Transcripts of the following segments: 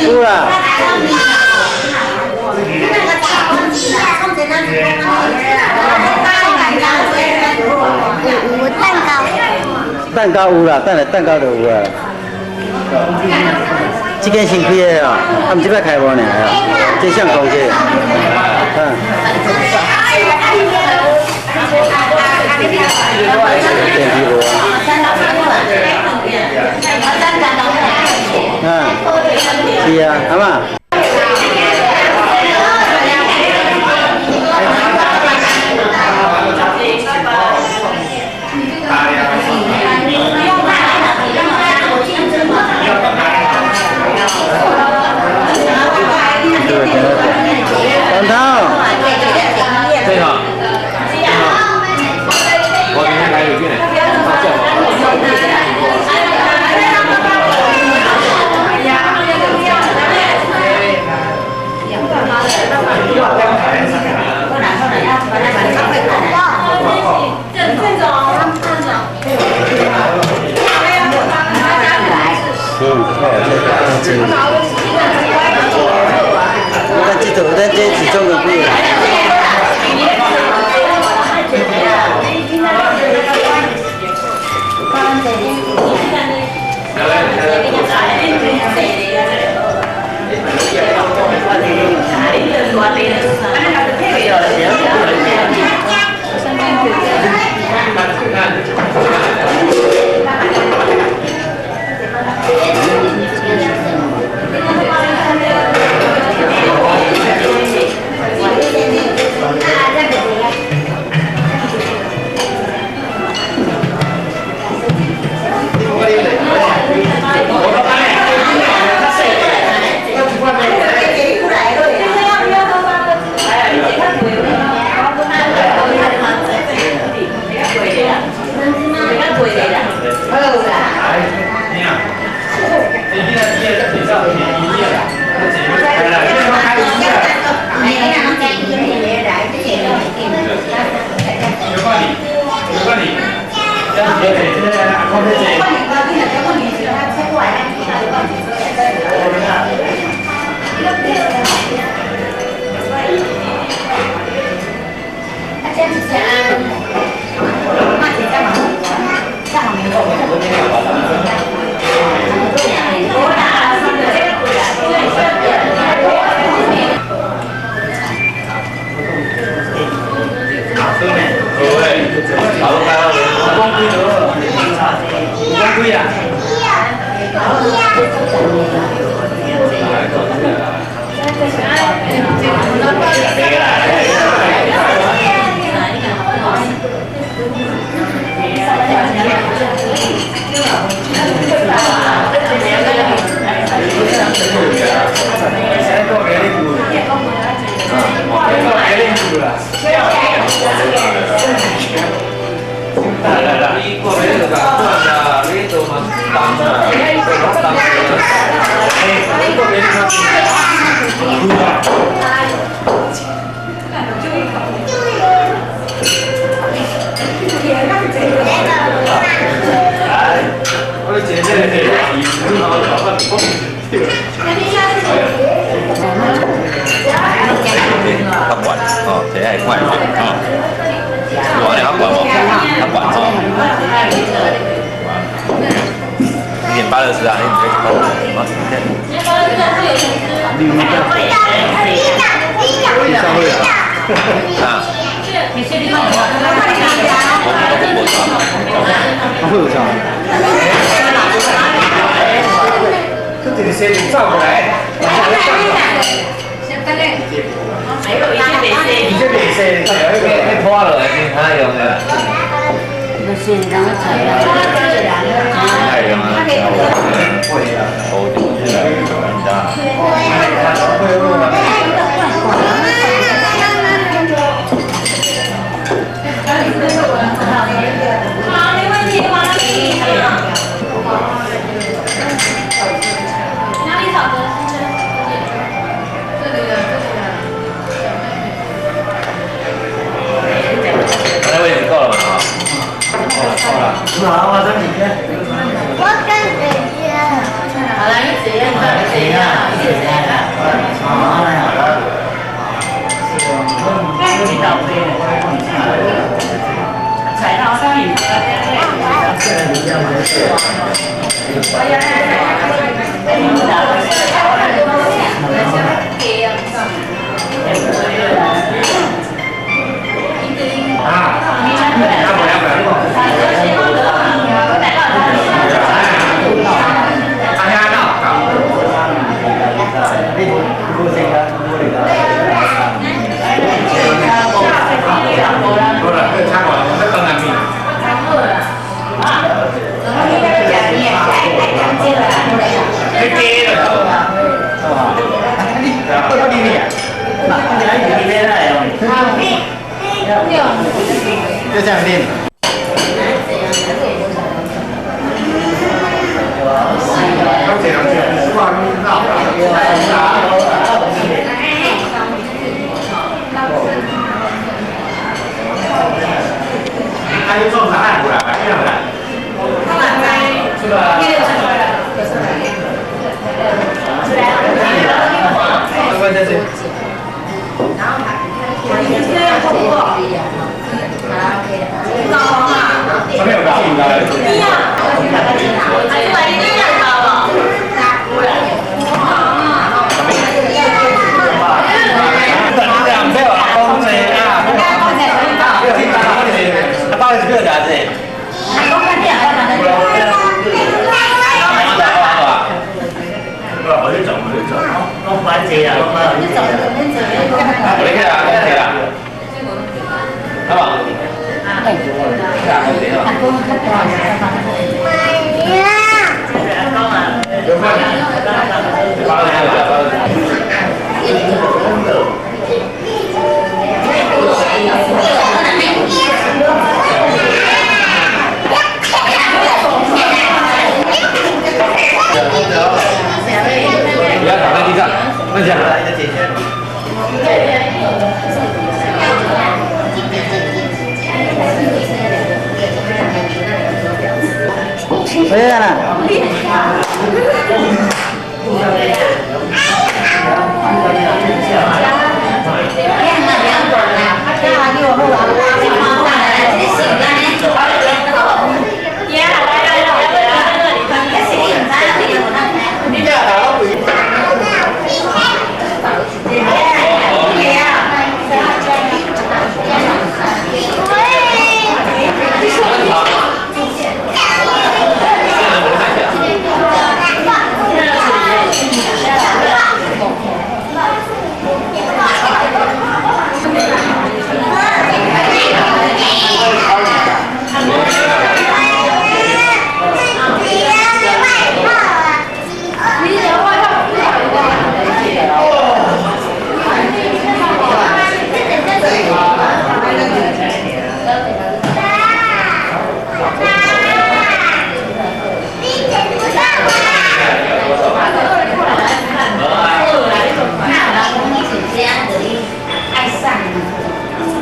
有啦。有蛋糕。蛋糕有啦，等下蛋糕就有啊。這間新開的哦，啊，毋這擺開無爾哦，這啥公司？嗯。電梯無啊？嗯，是啊，阿嬤。黃濤。對哈。我今天來有見，嗯，好，這這。咱這度，咱這是總共幾個？較懸哦，這愛看者哦。有安尼較懸無？較懸吼。點芭樂絲啊，你唔使講。啊。我無會有啥？這一個先走過來。你這袂洗，那個拖落來先較用的。太用啊！會啊。好，就是來，你知道。那位置夠了嘛？夠了。好，我等你。我跟姐姐。好了，你怎样？怎样？就這樣練。不要躺在地上，慢點。回來啦！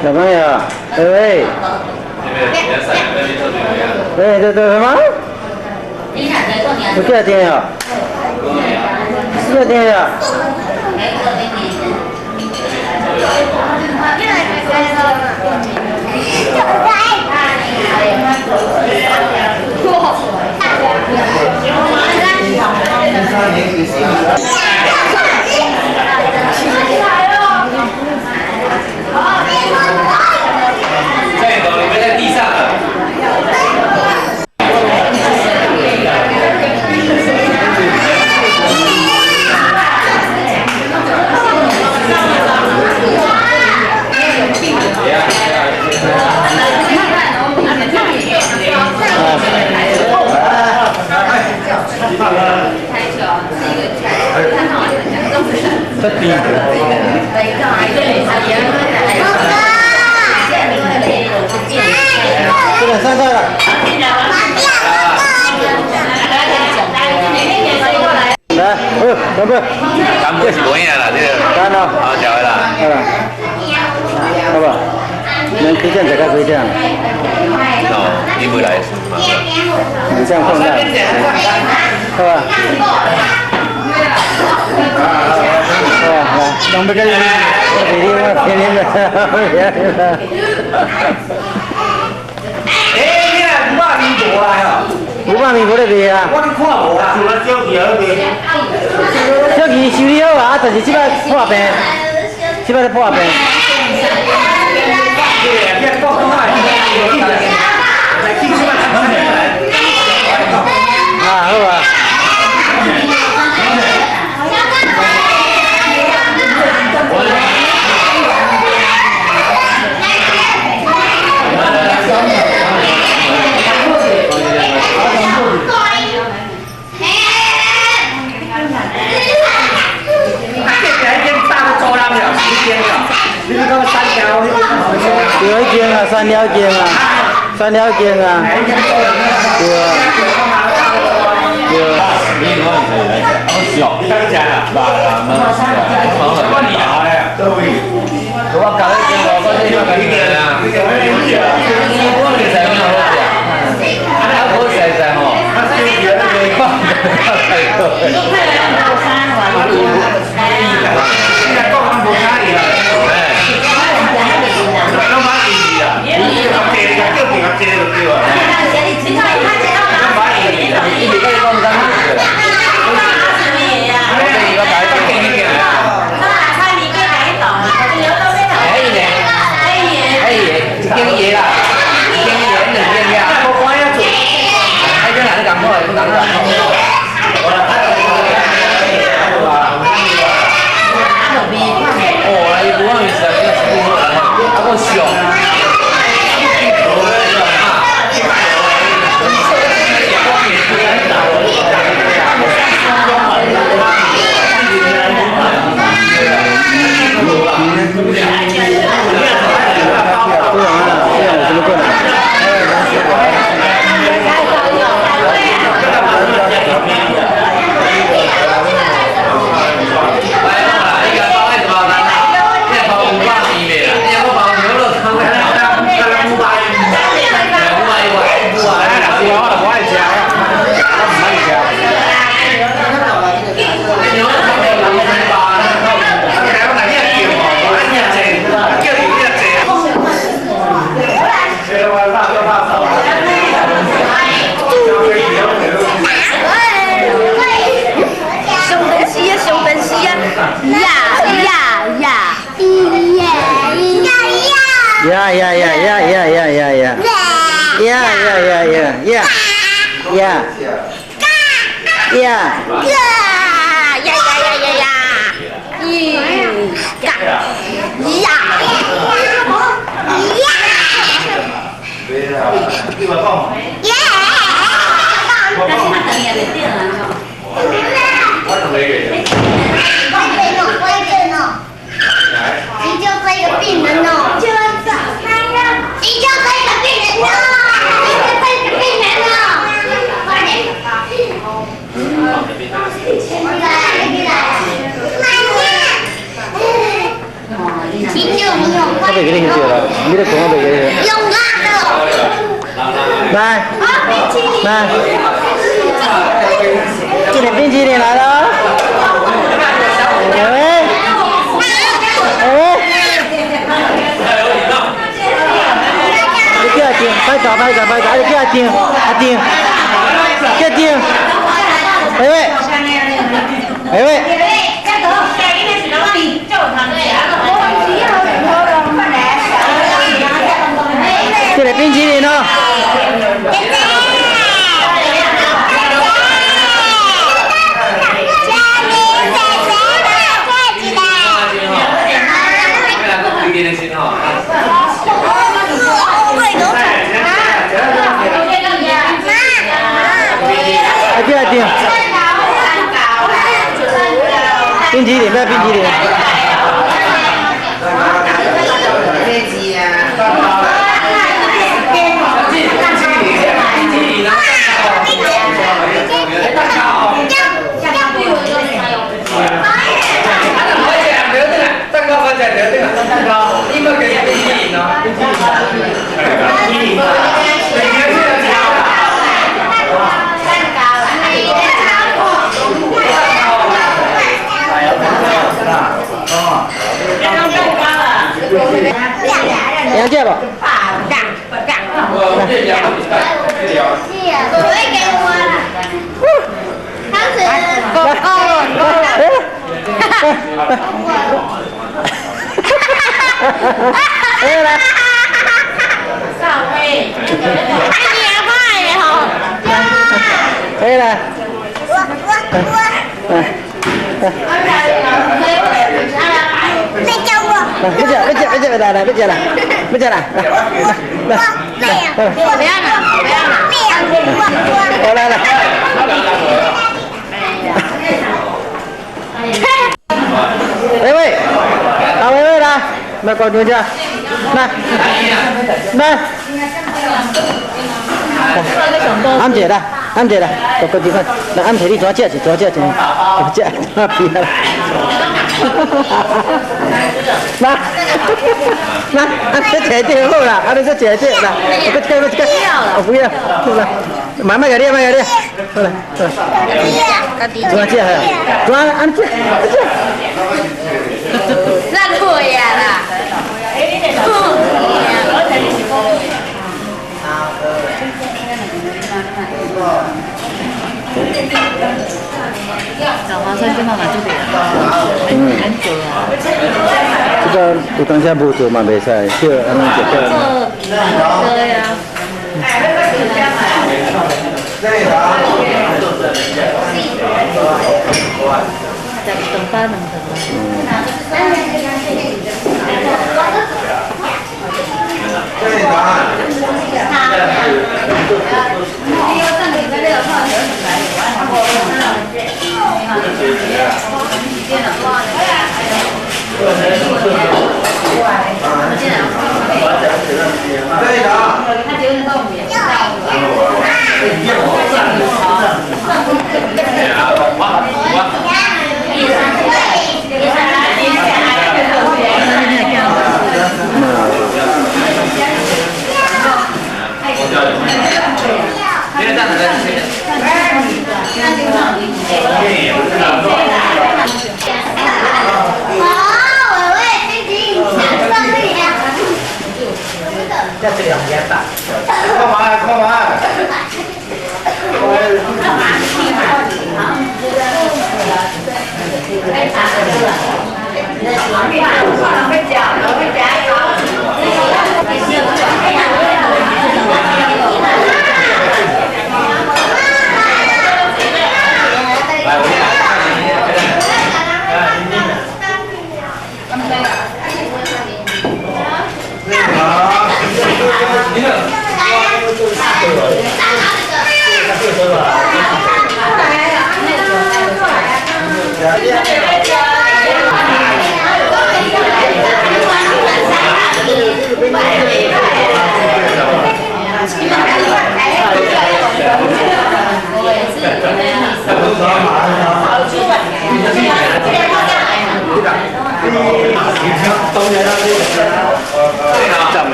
小朋友，喂喂，喂，這這什麼？不叫聽哦，是叫聽哦。干杯是無影啦，這個。干咯。好，食啦。好啦。好吧。能幾點食到幾點？哦，你未來是嘛？你這樣放大，好吧？好吧，來，攏欲佮你，我陪你，我陪你們，我陪你們。欸，你若五百米無啊？五百米無咧賣啊！我去看無啊。小旗好賣。小旗修理好啊，但是這擺破病，這擺咧破病。對啊，你講講啊，啊，好啊。對，彼間啊，三了間啊，三了間啊，對啊，對啊。你講是好笑，你食啦？我你我教你見我，我這個你啊，我其實蠻好食，啊，好食食吼，看太多。呀呀呀呀呀呀呀呀！呀呀呀呀呀！呀！呀！呀呀呀呀呀！咦呀呀呀！急救这个病人哦！急救这个病人哦！急救这个病人哦！快点！来来急救你用。我袂记得翕照啦，你咧讲我袂记得。用辣的。来，来，这个冰淇淋來了。哎喂，你叫阿丁，拍照拍照拍照，你叫阿丁，阿丁，叫阿丁，哎喂，哎喂。這個冰淇淋哦。阿丁阿丁，冰淇淋，咩冰淇淋？会晓食无？来，来，来，来，来，别吃，别吃，别吃，来来，别吃了，别吃了，来，来，来，不要拿，不要拿，我来来。伟伟，阿伟伟来，来搞中间，来，来，按姐来，按姐来，搞搞地方，来按姐你抓这是抓这是，这抓皮来，来，来，按这姐姐好啦，按这姐姐来，我这个这个，我不要，来，妈妈给你，妈给你，好来，抓这还，抓按这，这。那对呀啦。嗯，这个有当时无做嘛袂使，叫按呢就。对啊。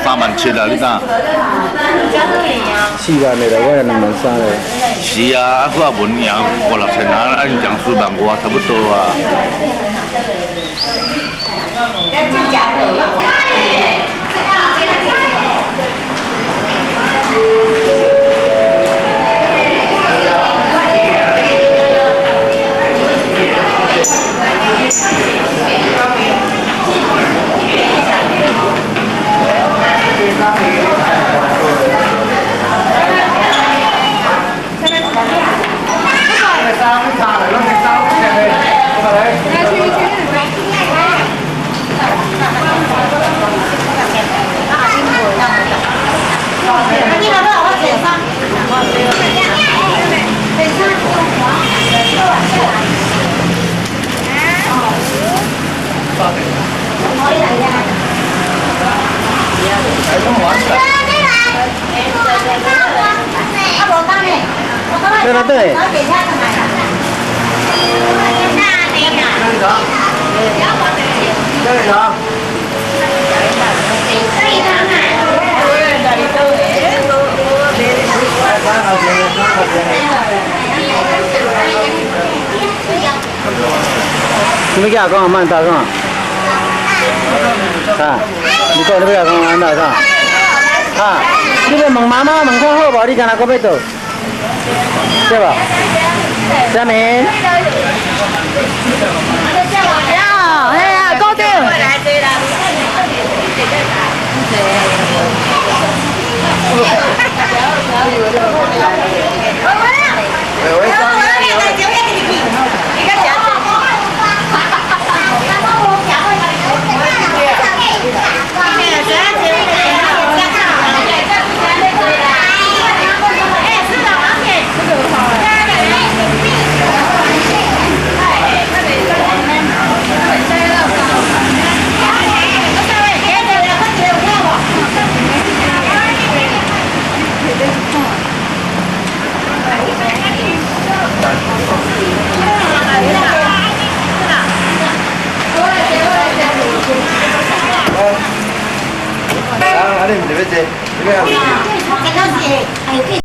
3.7万啦，你知？4万的啦，我也2.3万嘞。是啊，啊，我文赢五六千啊，按讲4万外差不多啊。对了对。你欲佮我講慢大啥？啊，你講你欲佮我講慢大啥？啊，你欲問媽媽問看好無？你敢若閣欲倒？對無？佳明。呀，嘿啊，高定。啊，你毋是欲坐，你欲遐。